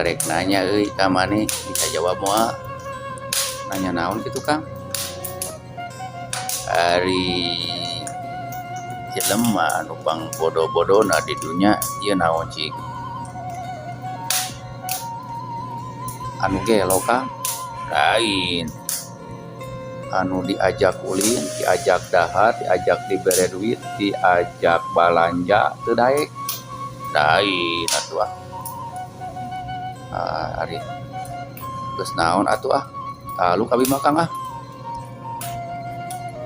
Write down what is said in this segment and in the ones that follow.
Rek nanya euy ka maneh, bisa jawab moal? Nanya naon kitu, Kang? Ari jelema anu pangbodo-bodona di dunya ieu naon cik? Anu gelo, Kang? Lain. Anu diajak ulin, diajak dahar, diajak dibere duit, diajak balanja teu daek. Lain atuh ah. Ah, ari geus naon atuh ah. Taluk abi mah, Kang, ah.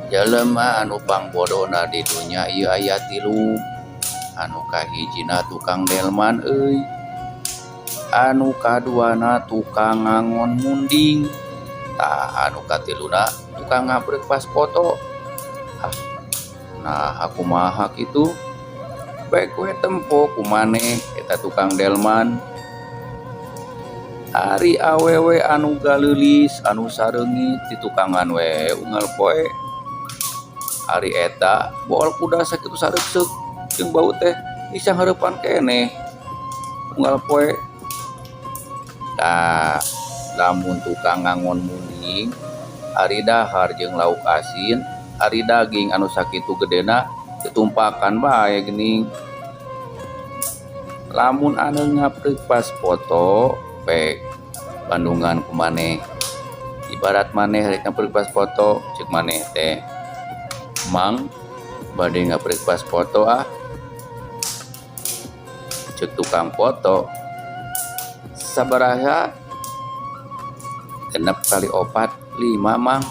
Jelema anu pangbodona di dunya ieu aya tilu. Anu kahijina tukang delman euy. Anu kaduana tukang ngangon munding. Tah, anu katiluna tukang ngabrek pas foto. Ah, nah kumaha kitu? Baik we tempo ku maneh eta tukang delman. Ari awewe anu galeulis anu sareungit ditukangan we unggal poe. Ari eta bool kuda sakitu sareukseuk jeung bau teh disanghareupan keneh unggal poe. Tah, lamun tukang ngangon munding ari dahar jeung lauk asin, ari daging anu sakitu gedena ditumpakan bae geuning. Lamun anu ngapreuk pas foto pek bandungan ku maneh. Ibarat maneh rek ngapreuk pas foto, ceuk maneh teh, "Mang, bade ngapreuk pas foto ah." Ceuk tukang foto, "Sabaraha?" "6 kali 4 5, Mang."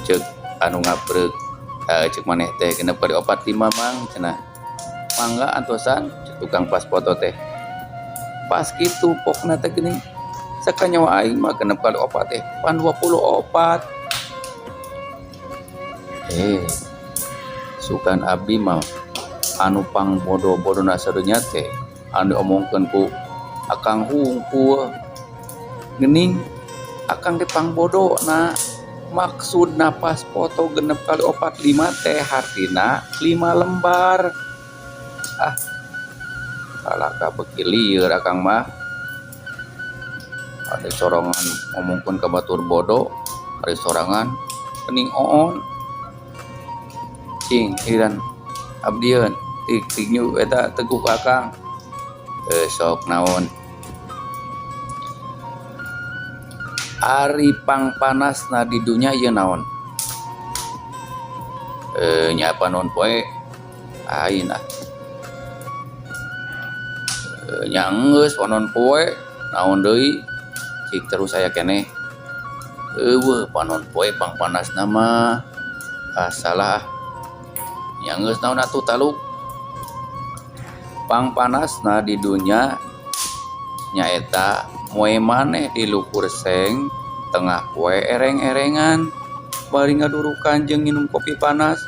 Ceuk anu ngapreuk, ceuk maneh teh, "6 kali 4 5, Mang," cenah. "Mangga antosan," ceuk tukang pas foto teh. Pas kitu pokna teh geuning sakanyawa aing mah 6 kali 4 teh pan 24. Eh, sugan abdi mah anu pangbodo-bodona sadunya teh anu diomongkeun ku Akang hungkul. Geuning Akang teh pangbodona, maksudna pas foto 6 kali 4 5 teh hartina 5 lembar. Ah, kalahka beuki lieur Akang mah. Ari sorangan ngomongkeun ka batur bodo, ari sorangan geuning oon. Cing iran abdieun tik tik nyu eta teguk Akang. Eh, sok naon? Ari pangpanasna di dunya ieu naon? Eh, nya panon poe? Lain ah. Eh, nya enggeus panon poe, naon deui? Cik terus aya keneh. Euweuh panon poe pangpanasna mah. Ah, salah ah. Nya geus naon atuh, taluk? Pangpanasna di dunya nyaeta moe maneh di luhur seng tengah poe ereng-erengan bari ngadurukan jeung nginum kopi panas,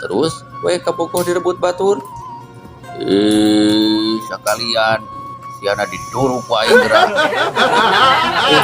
terus we kabogoh direbut batur. Eh, sakalian siana diduruk ku aing geura. Eh,